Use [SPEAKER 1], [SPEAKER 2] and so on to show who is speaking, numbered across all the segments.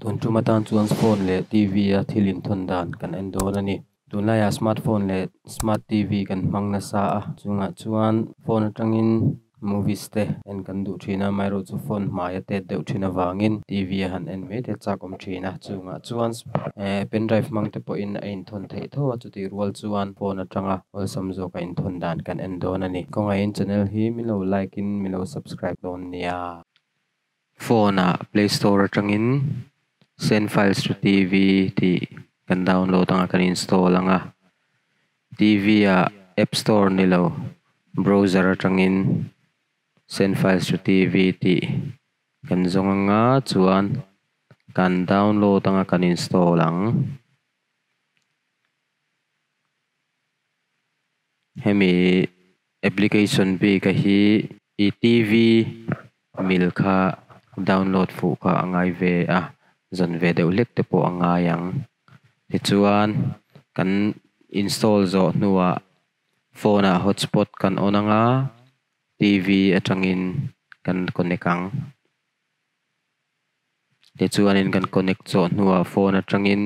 [SPEAKER 1] Tun tum atan chuan phone leh T_V a thil inthawn dan kan en dawn a ni. Tunlaiah smartphone leh smart T_V kan hmang nasa a chungah chuan phone atangin movies te en kan duh thin a amaherawhchu phone hmai a tet deuh thin avangin T_V a han en mai te a chak awm thin a chungah chuan ehh pendrive hmang te pawhin a inthawn theih tho a chutih rual chuan phone atanga awlsam zawk a inthawn dan kan en dawn a ni. Kawngaihin channel hi min lo like in min lo subscribe dawn nia. Phone ah play store atangin send files to T_V tih kan download anga kan install anga T_V ah app store ni lo browser atangin send files to T_V tih kan zawng anga chuan kan download anga kan install ang. Hemi application bik a hi i T_V mil kha download fuh kha a ngai ve a, zawn ve deuh hlek te pawh a ngai ang. Tichuan kan install zawh hnuah phone ah hotspot kan on anga T_V atangin kan connect ang. Tichuanin kan connect zawh hnuah phone atangin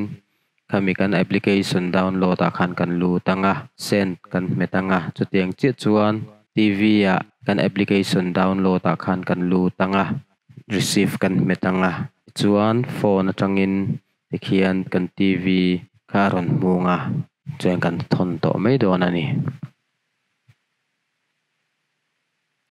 [SPEAKER 1] khami kan application download ah khan kan lut ang a, send kan hmet ang a, chutiang chiah chuan T_V ah kan application download ah khan kan lut ang a, receive kan hmet ang a, tichuan phone atangin tikhian kan T_V kha a rawn hmung a, chuan kan thawn tawh mai dawn a ni.